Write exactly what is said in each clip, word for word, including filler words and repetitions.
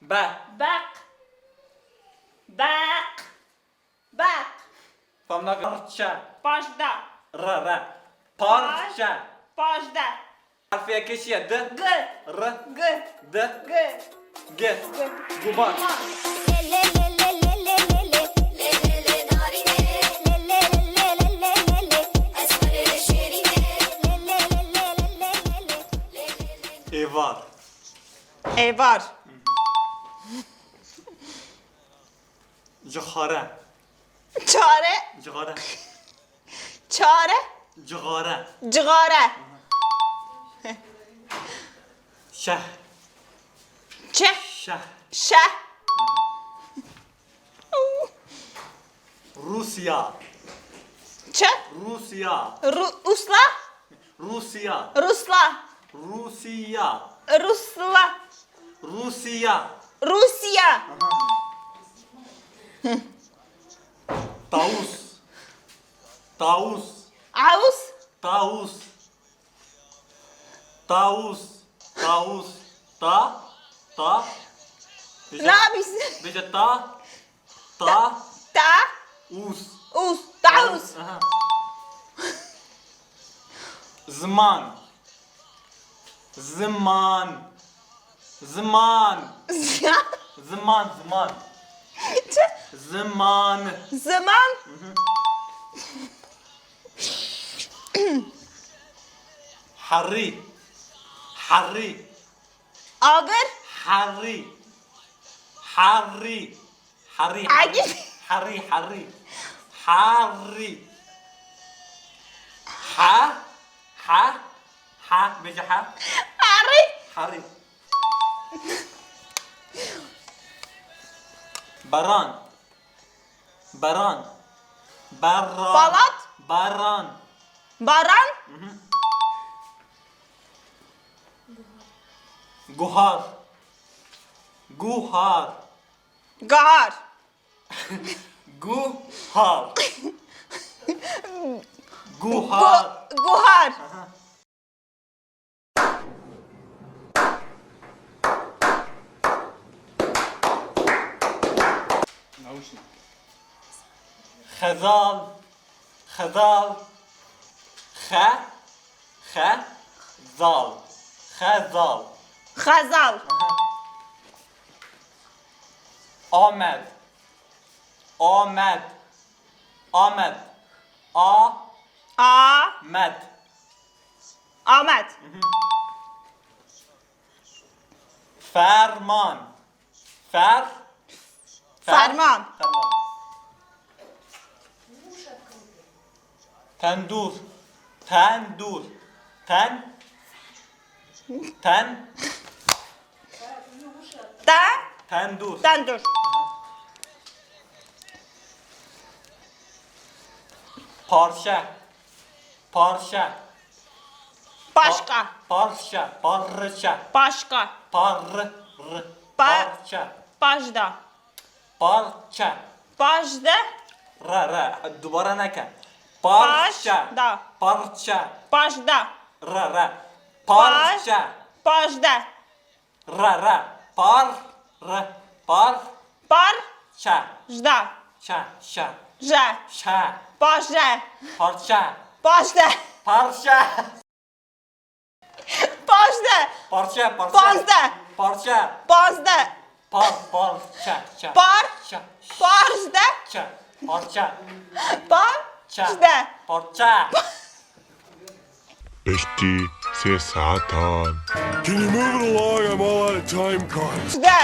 Be. Beq. Beq. Beq. Fam nake. Parçe. Pajdeh. Re, re. Parçe. Pajdeh. Harfê yekê çi ye? D. G. R. G. D. G. G. G. Guman. Guman. Êvar. Êvar. Cixare. Çare. Cixare. Çare. Cixare. Cixare. Şeh. Çe. Şeh. Şeh. Rûsya. Çi? Rûsya. Ru-, usla? Rûsya. Rusla. Rûsya. Rusla. Rûsya. Rûsya. Aha. Tawus. Tawus. Aus. Tawus. Tawus. Tawus. Ta. Ta. Bêje. Nabîs. Bêje ta. Ta. Ta. Us. Us. Taus. Aha. Ziman. Ziman. Ziman. Ziman, ziman. Çi? Ziman. Ziman. Mhm. Herî. Herî. Agir. Herî. Herî. Herî. Agir. Herî, herî. Herî. Ha, ha, ha. Bêje ha. Herî. Herî. Baran. Baran. Baran. Balat. Baran. Baran. Mhm. Guhar. Guhar. Gahar. Guhar. Guhar. Gu-, guhar. Aha. Xezal, xezal, xe, xe, zal, xezal. Xezal. Aha. Amed, amed, amed, a, a, med. Amed. Mhm. Ferman. Fer. Fer. Ferman. Ferman. Tendur. Tendur. Ten. Ten. Te. Tendur. Tendur. Parçe. Parçe. Paşka. Pa-, parçe. Parçe. Paşka. Par-, r-, Pa-, parçe. Paşda. Parçe. Paşda. Re, re. Dubare neke. Parçe. Paşda. Parçe. Paşda. Re, re. Paş-, parçe. Paşda. Re, re. Par, re. Par. Par. Çe. Jda. Çe, çe. Je. Çe. Paşde. Parçe. Paşde. Parçe. Paşde. Parçe, parçe. Panzde. Parçe. Panzde. Par, par, çe, çe. Par. Çe. Paşde. Çe. Parçe. Par. Çe. Jde. Parçe. Piştî sê saetan. Can you move it along? I'm all out of time cards. De.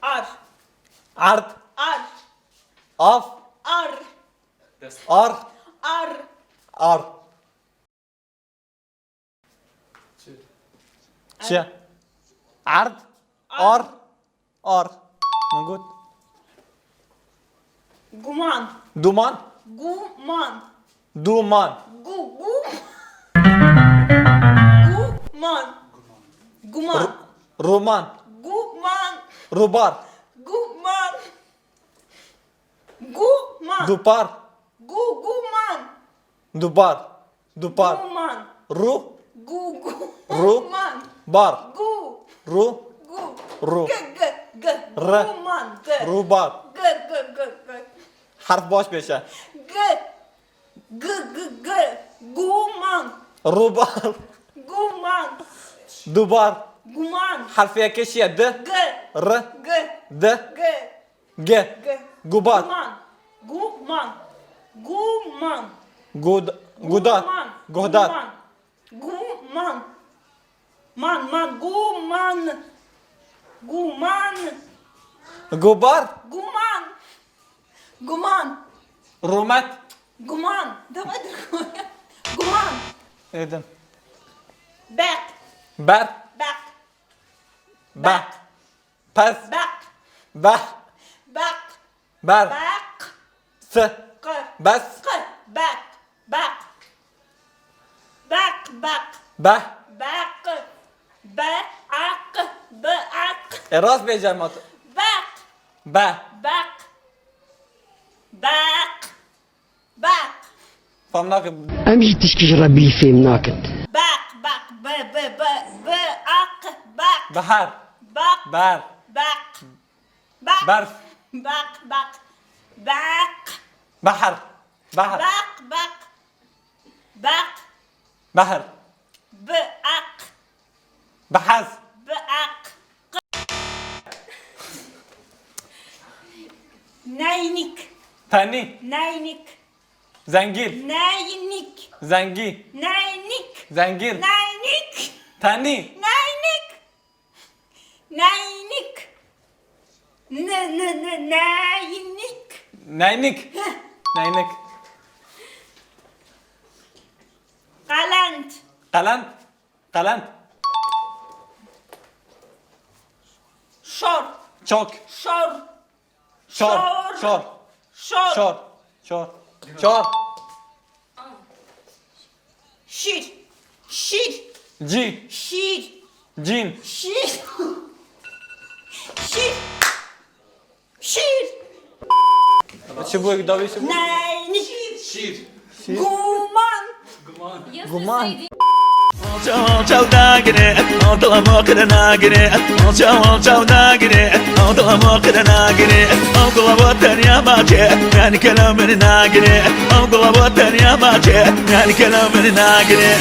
Ar. Ard. Ar. Av. Ar. Ar. Ar. Ar. Çi? Ard. Ar. Ar. Ar. Min got. Guman. Duman. Guman. Duman. Gu, gu. Guman. Guman. Ru-, roman. Guman. Rubar. Guman. Guman. Dupar. Gu, guman. Dubar. Dupar. Guman. Ru. Gu, gu. Ru. Man. Bar. Gu. Ru. Gu. Ru. G, g, g. R. Guman. G. Rubar. G, g, g, g. Herf baş pêşe. G. G, g, g. Guman. Rubar. Guman. Dubar. Guman. Herfê yekê çi ye? D. G. R. G. D. G. G. G. Gubar. Guman. Guman. Guman. Gud-, gudar. Guman. Guhdar. Guman. Guman. Man, man. Guman. Guman. Gubar. Guman. Guman. Rûmet. Guman. Devam et. Guman. Êdin. Beq. Ber. Beq. Be. Beq. Pes. Beq. Be. Beq. Ber. Beq. S. Q. Bes. Q. Beq. Beq. Beq, beq. Beh. Beq. Be, aq, be, aq. E, rast bêje ma tu. Beq. Be. Beq. Beq. Beq. Fam nakim. Em jî tişkî ji Rebbî fêm nakin. Beq, beq, be, be, be, be, aq, beq. Behar. Beq. Ber. Beq. Beq. Berf. Beq, beq. Beq. Behar. Behar. Beq, beq. Beq. Behar. Beq. Behar. Beq. Neynik. Tenî. Neynik. Zengîn. Neynik. Zengî. Neynik. Zengîn. Neynik. Tenî. Neynik. Neynik. Ne, ne, ne, neynik. Neynik. Heh. Neynik. Qalent. Qalent. Qalent. Şor. Çok. Şor. Şor. Şor. Şor. Şor. Şor. Şor. Şîr. Şîr. Cî. Şîr. Cîn. Şîr. Şîr. Şîr. Çi bû, dawî çi bû? Neynik. Şîr. Guman. Guman. Çaw çaw dagire, o dila mo qire nagire. O çaw çaw dagire, o dila mo qire nagire. O gula bo tenya maçe, yani kelamını nagire. O gula bo tenya maçe, yani kelamını nagire.